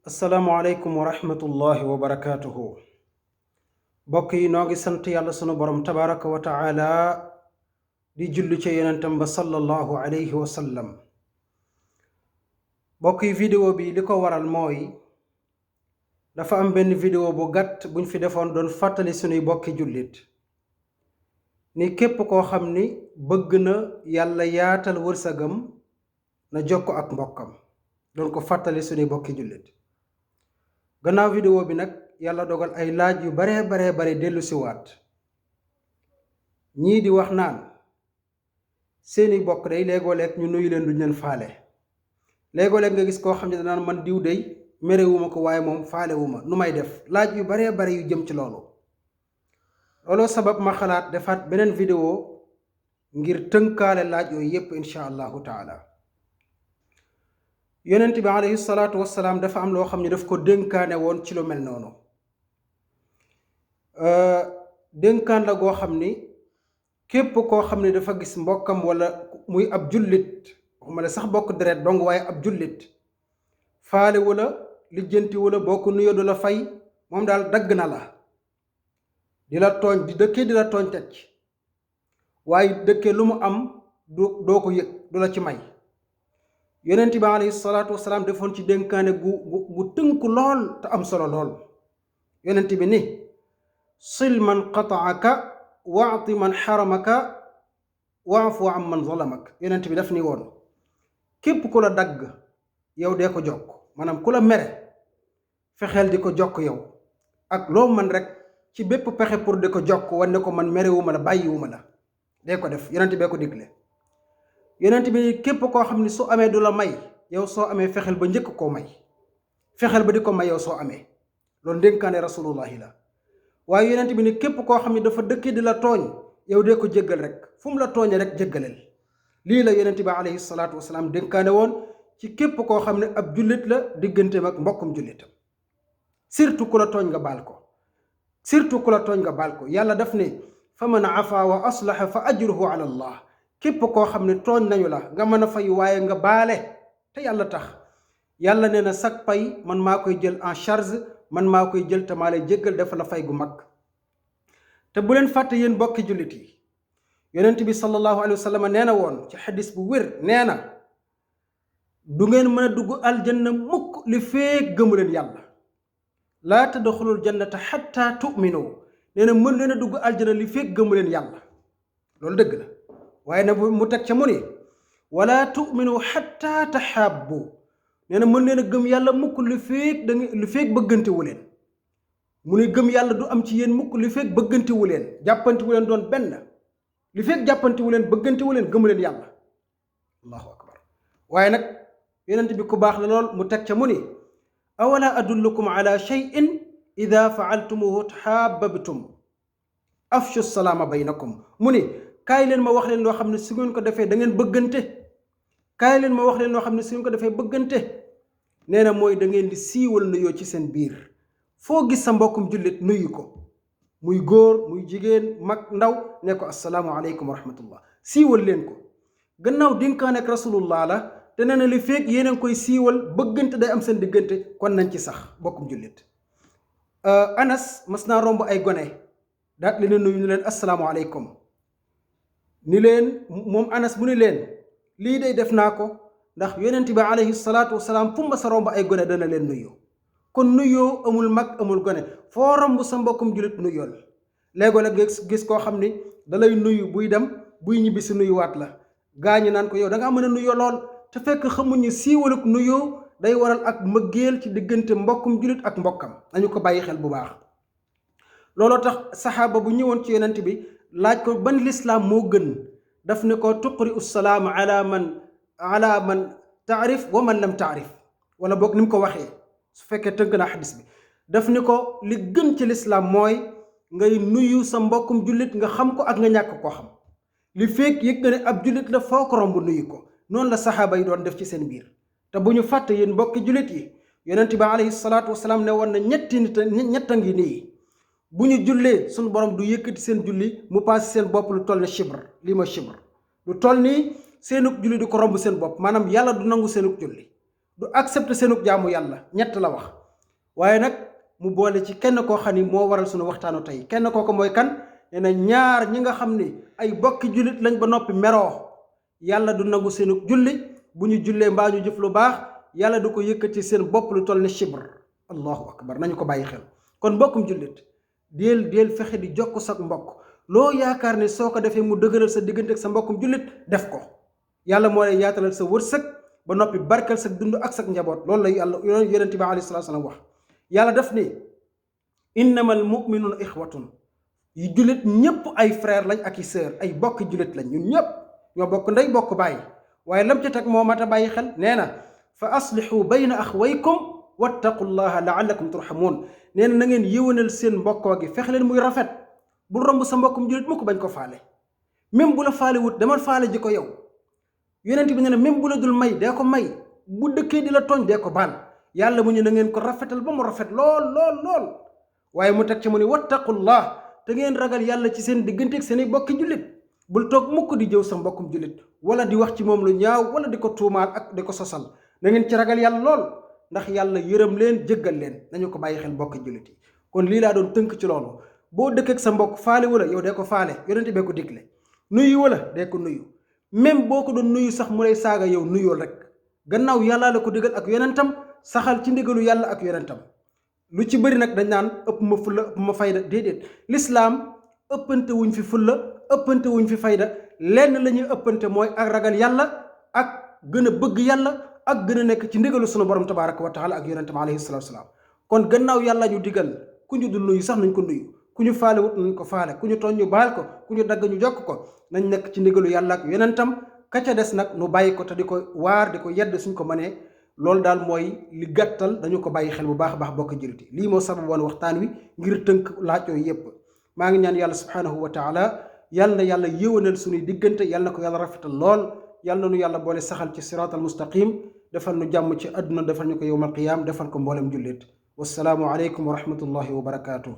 asalaamualeykum wa rahmatullahi wa barakaatuhu. mbokk yi noo ngi sant yàlla sunu borom tabaraka wa taala di julli ca yonentam ba sallallahu alayhi wa sallam. mbokk yi vidéo bi li ko waral mooy dafa am benn vidéo bu gàtt buñ fi defoon doon fàttali sunuy bokki jullit ni képp koo xam ni bëgg na yàlla yaatal wërsëgam na jokko ak mbokkam, doon ko fàttali sunuy bokki jullit. gannaaw vidéo bi nag yàlla dogal ay laaj yu bare dellu si waat. ñii di wax naan seeni bokk day léegoo-leeg ñu nuyu leen duñ leen faale. léegoo-leeg nga gis koo xam ne danaan man diw day merewuma ko waaye moom faalewuma nu may def. laaj yu bare yu jëm ci loolu. looloo sabab ma xalaat defaat beneen vidéo ngir tënkaale laaj yooyu yépp insha allahu taala. yonent bi alayhi salaatu wassalaam dafa am loo xam ne daf ko dénkaane woon ci lu mel noonu. dénkaan la goo xam ni képp koo xam ne dafa gis mbokkam wala muy ab jullit, waxuma la sax bokk deret dong waaye ab jullit faale wala lijjanti wala boo ko nuyoo du la fay, moom daal dagg na la, di la tooñ, di dëkkee di la tooñ teg ci, waaye dëkkee lu mu am doo ko yëg, du la ci may. yonent bi alayhi salaatu wasalaam defoon ci dénkaane gu tënku lool te am solo lool. yonent bi ni sil man qataaka waati man xaramaka waafu am man zalamak. yonent bi daf ni woon képp ku la dagg yow dee ko jokk, maanaam ku la mere fexeel di ko jokk yow ak loo man rek ci bépp pexe pour di ko jokk, wane ko man merewuma la bàyyiwuma la, dee ko def. yonent bee ko digle. yonent bi képp koo xam ne su amee du la may, yow soo amee fexeel ba njëkk koo may, fexeel ba di ko may yow soo amee. loolu dénkaane rasulullahi la. waaye yonent bi ni képp koo xam ne dafa dëkkee di la tooñ, yow dee ko jéggal rek, fu mu la tooñee rek jéggaleel. lii la yonent bi alayhi salaatu wasalaam dénkaane woon ci képp koo xam ne ab jullit la digganteem ak mbokkum jullitam. surtout ku la tooñ nga baal ko, surtout ku la tooñ nga baal ko. yàlla daf ne fa man afa wa aslaha fa ajruhu ala allah. képp koo xam ne tooñ nañu la nga mën a fay waaye nga baale te yàlla tax, yàlla nee na sag pay man maa koy jël en charge, man maa koy jël te maa lay jéggal dafa la fay gu mag. te bu leen fàtte yéen bokki jullit yi, yonent bi sallallahu alayhi wa sallam nee na woon ci xadis bu wér, nee na du ngeen mën a dugg aljanna mukk li feek gëmu leen yàlla. laa tadxulul jannata xatta tu'minu. nee na mën leen a dugg aljanna li feek gëmu leen yàlla. loolu dëgg la. waaye nag mu teg ca mu ni wala tu'minu xatta taxaabbu. nee na mën leen a gëm yàlla mukk li feek bëggante wu leen. mu ni gëm yàlla du am ci yéen mukk li feek bëggante wu leen, jàppante wu leen doon benn. li feek jàppante wu leen, bëggante wu leen, gëmu leen yàlla. allahu akbar. waaye nag yonent bi ku baax la lool, mu teg ca mu ni awala adullukum ala shay'in ida faaltumuhu taxaababtum afshu salaama baynakum. mu ni kaay leen ma wax leen loo xam ne su ngeen ko defee da ngeen bëggante. kaay leen ma wax leen loo xam ne su ngeen ko defee bëggante. nee na mooy da ngeen di siiwal nuyoo ci seen biir. foo gis sa mbokkum jullit nuyu ko, muy góor muy jigéen mag ndaw, ne ko assalaamu aleykum wa rahmatullah. siiwal leen ko. gannaaw dénkaan ak rasulullah la, te nee na li feeg yéen a ngi koy siiwal, bëggante day am seen diggante, kon nañ ci sax mbokkum jullit. Anas mas naa romb ay gone daat leen nuyu ni leen assalaamu aleykum. ni leen moom Anas mu ni leen lii day def naa ko ndax yonent bi alayhi salaatu wasalaam fu ma sa romb ay gone dana leen nuyu. kon nuyoo amul mag amul gone, foo romb sa mbokkum jullit nuyool. léegoo la gis koo xam ni dalay nuyu buy dem, buy ñibbi si nuyuwaat la. gaañu naan ko yow da ngaa mën a nuyoo lool, te fekk xamuñu siiwaluk nuyoo day waral ak mbëggeel ci diggante mbokkum jullit ak mbokkam. nañu ko bàyyi xel bu baax. looloo tax saxaaba bu ñëwoon ci yonent bi laaj ko ban lislaam moo gën, daf ne ko tuqri ussalaam ala man taarif wa man lam taarif. wala boog ni mu ko waxee, su fekkee tënk naa xadis bi, daf ne ko li gën ci lislaam mooy ngay nuyu sa mbokkum jullit nga xam ko ak nga ñàkk koo xam. li fekk yëg nga ne ab jullit la, foo ko romb nuyu ko. noonu la saxaaba yi doon def ci seen biir. te bu ñu fàtte yéen mbokki jullit yi, yonent bi alayhi salaatu wasalaam ne woon na ñetta ngi nii bu ñu jullee suñu borom du yëkkati seen julli mu paase seen bopp lu toll ne chibr. lii ma chibr lu toll nii seenug julli du ko romb seen bopp, maanaam yàlla du nangu seenug julli, du accepter seenug jaamu yàlla. ñett la wax. waaye nag mu boole ci kenn koo xam ni moo waral suñu waxtaanu tey kenn kooku mooy kan nee na ñaar ñi nga xam ni ay bokki jullit lañ ba noppi meroo yàlla du nangu seenu julli bu ñu jullee mbaa ñu jëf lu baax yàlla du ko yëkkati seen bopp lu toll ne chibr allahu akbar nañu ko bàyyi xel kon mbokkum jullit del fexe di jokk sa mbokk loo yaakaar ne soo ko defee mu dëgëral sa diggante ak sa mbokkum jullit def ko yàlla moo lay yaatalal sa wërsëg ba noppi barkal sa dund ak sa njaboot loolu la yàlla yonent bi alayhi salaatu salaam wax yàlla def ni innamal mu'minuuna ixwatun yi jullit ñëpp ay frère lañ ak i sœur ay bokki jullit lañ ñun ñëpp ñoo bokk ndey bokk bàyyi waaye lam ci teg moo mat a bàyyi xel nee na fa aslixu bayna axwaykum wattaqullaha laallakum turhamuun nee na ngeen yëwanal seen mbokkoo gi fexe leen muy rafet bul romb sa mbokkum jullit mu ko bañ ko faale même bu la faale wut demal faale ji ko yow yonent bi nee na même bu la dul may dee ko may bu dëkkee di la tooñ dee ko baal yàlla mu ñu na ngeen ko rafetal ba mu rafet lool waaye mu teg ci mu ni wattaqullah te ngeen ragal yàlla ci seen diggante ak seen i bokki jullit bul toog mukk di jëw sa mbokkum jullit wala di wax ci moom lu ñaaw wala di ko tuumaal ak di ko sosal na ngeen ci ragal yàlla lool ndax yàlla yërëm leen jéggal leen nañu ko bàyyi xel bokki jullit yi kon lii laa doon tënk ci loolu boo dëkk ak sa mbokk faale wala yow dee ko faale yonent bee ko digle nuyu wala dee ko nuyu même boo ko doon nuyu sax mu lay saaga yow nuyool rek gannaaw yàlla la ko digal ak yonentam saxal ci ndigalu yàlla ak yonentam lu ci bëri nag dañ naan ëpp ma fulla ëpp ma fayda déedéet lislaam ëppante wuñ fi fulla ëppante wuñ fi fayda lenn la ñuy ëppante mooy ak ragal yàlla ak gën a bëgg yàlla ak gën a nekk ci ndigalu sunu borom tabaraka wa taala ak yonentam alayhi salatu wasalaam kon gannaaw yàlla ñu digal ku ñu dul nuyu sax nañ ko nuyu ku ñu faale wut nañ ko faale ku ñu tooñ ñu baal ko ku ñu dagg ñu jokk ko nañ nekk ci ndigalu yàlla ak yonentam ka ca des nag nu bàyyi ko te di ko waar di ko yedd suñ ko mënee loolu daal mooy li gàttal dañu ko bàyyi xel bu baax a baax bokk jullit yi lii moo sabab woon waxtaan wi ngir tënk laaj yooyu yépp maa ngi ñaan yàlla subhanahu wa taala yàlla na yàlla yëwanal suñuy diggante yàlla na ko yàlla rafetal lool yàlla na nu yàlla boole saxal ci siraatal mustaqim defal nu jàmm ci àdduna defal ñu ko yowmal qiyaam defal ko mboolem jullit wassalaamu aleykum wa rahmatullahi wa barakaatuh